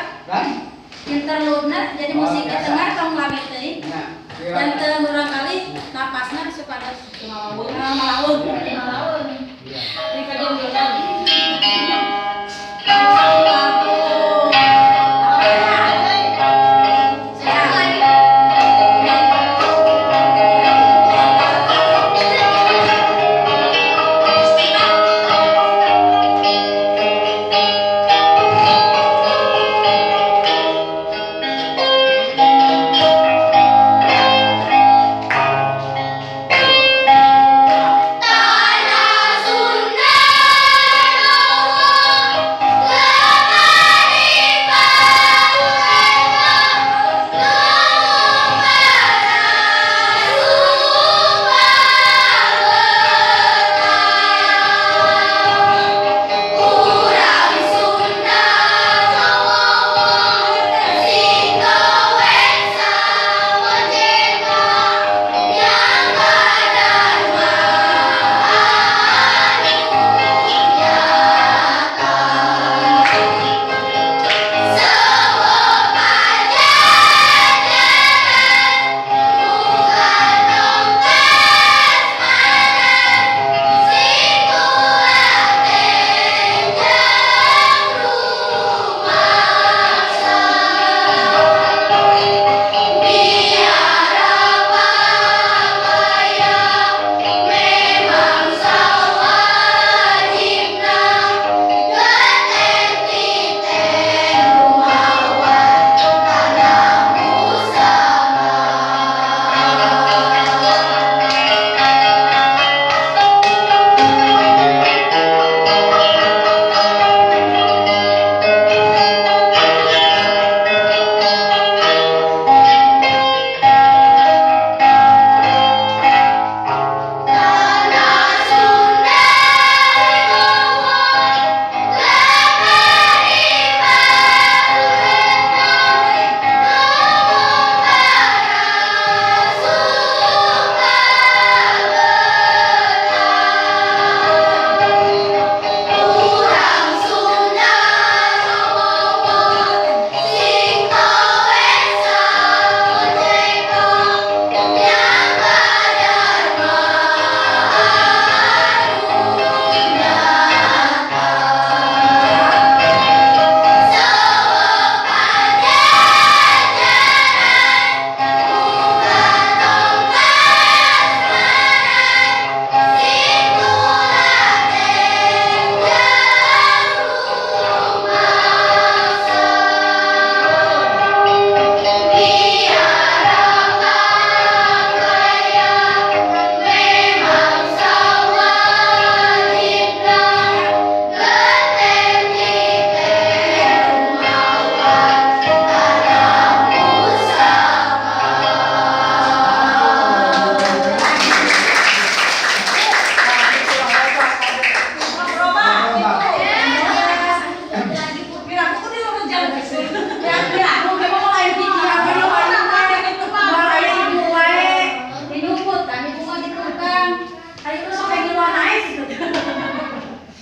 Pak. Kan? Interlude-na jadi Oh, musik di biasa. Tengah tong lami teuing. Nah, Dan teu murangkalih napasna supados malawung. Malawung. Iya. Di kajomblonan.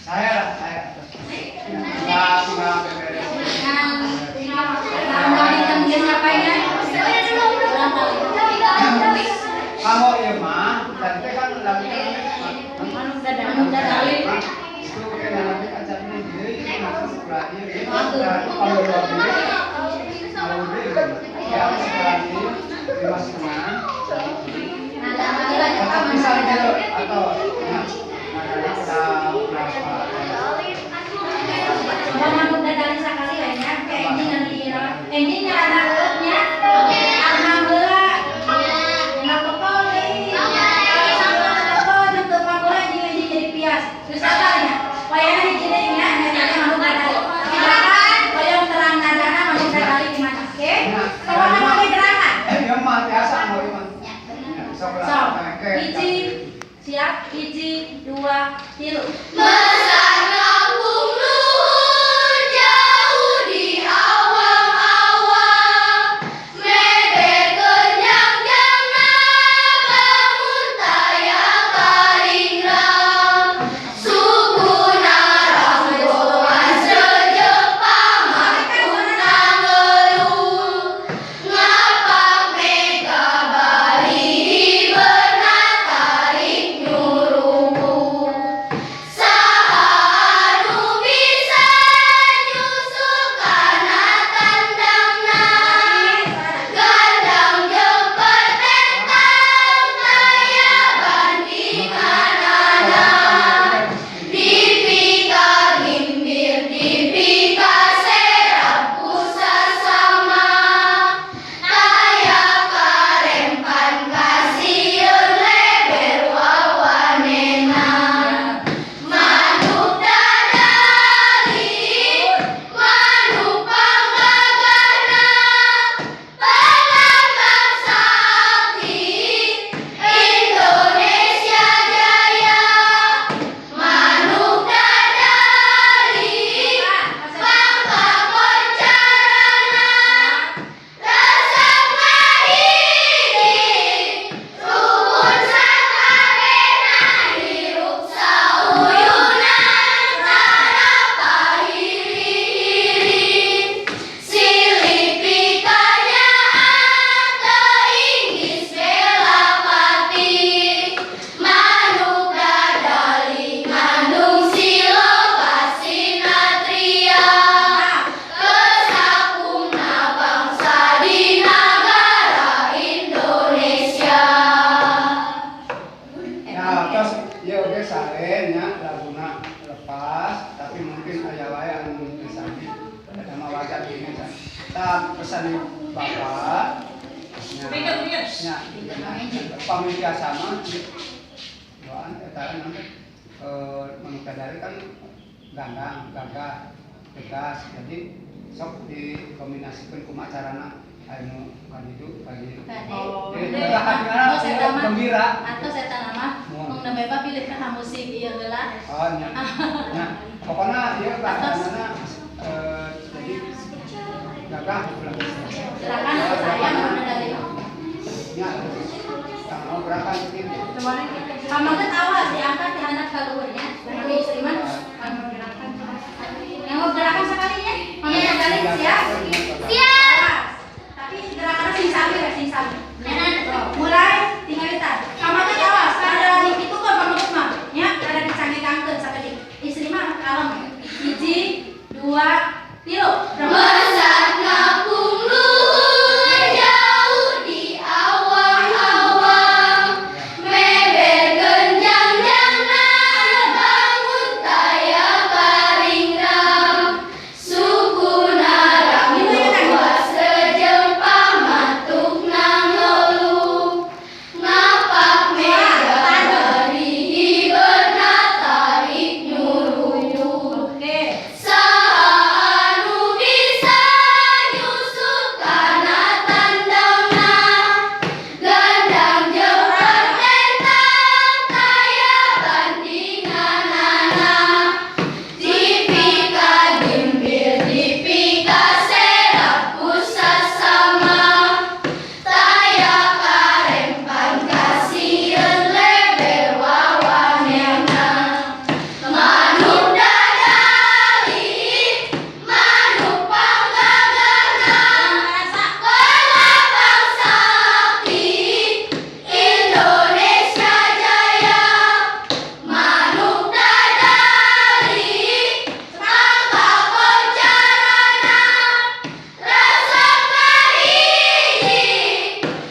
Saya lah, saya. Tinggal tinggal beres. Kamu ieu mah, tadi teh kan lagi itu kan lagi acaranya ieu itu masuk sekolah ieu ieu kalau dua deui, kalau deui ya sekolah ieu 5,5. Tetap bisa gitu atau nah, makanya udah sekolah. Sakali lainnya kayak enjing ngaranna leuleutnya. Alhamdulillah. Enak toko deui. Toko jeung teu panggola enjing-enjing jadi pias. Terus nya. Wayahna hiji deui nya nya manuk dadali. Gerakan hoyong terang nadana manuk dadali gimana? Oke? Pokokna make gerakan. Ieu mah biasa mau ieu mah. Sok lah. Sok. Oke. Hiji siap, hiji. Tah, pesan Bapak nya nya pami biasa mah doan eta nanti manuk dadali kan gandang, gagah, tegas. Jadi sok dikombinasikan kumaha carana anu ka ditu ka dieu. Oh, Jadi gerakan oh, saya mah gembira. Atau saya nama Mohon. mung nembe pilih ka musik ieu heula. Oh, nya. Nya, pokoknya ieu keadaanna jadi gagah ulah. Gerakan aku saya manuk dadali. Nya, mau gerakan gitu. Pamanget awas diangkat di handap ka luhur nya. Nanti istri mah yang mau gerakan sekali nya. Manuk dadali siap? Siap. Tapi gerakannya sing sami we, sing sami. Mulai tinggal kita. Pamanget awas, ada di kitu kan pamanget mah. Nya, ada dicangkekangkeun sakedik. Istri mah kalem. Hiji, dua, tilu. Mesat ngapung luhur jauh di awang-awang, meber genjang-jangna bangun taya karingrang, sukuna rangkuas rejeng pamatukna ngelu, ngapak mega bari hiberna tarik nyuruyu. Oke. Saha anu bisa nyusup kana tandangna, gandang jeung patentang taya bandinganana, dipikagimbir dipikaserap ku sasama, taya karempan kasieun leber wawanehna. Manuk dadali, manuk panggagahna, kelabang sakti, Indonesia jaya. Manuk dadali, tangkal kuncarana, resep kahiji,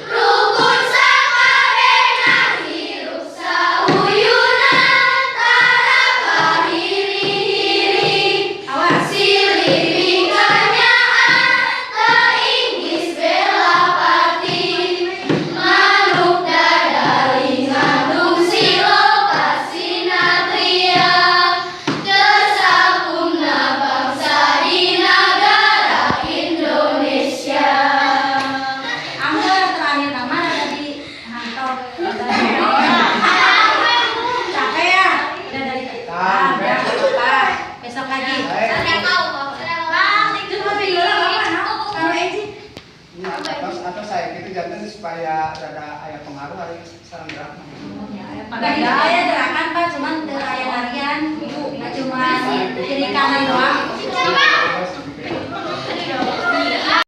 rukun sakabehna, hirup sauyunan, tara kahiri-hiri. Awas. Silih mikanyaah teuing geus bela pati. Manuk dadali ngandung silo kasinatria, kesampurna bangsa di nagara Indonesia. Angger terakhir nama ada di Hantok. Capek ya? Udah dari tadi. Ah, udah, apa. Besok lagi. Itu masih heula Bapak nah. Karo Eci. Ya, atau saya gitu janten supaya rada aya pengaruh hari sareng gerak. Enggak aya gerakan, Pak, cuman teu aya larian. Nggak, cuma kiri kanan doang.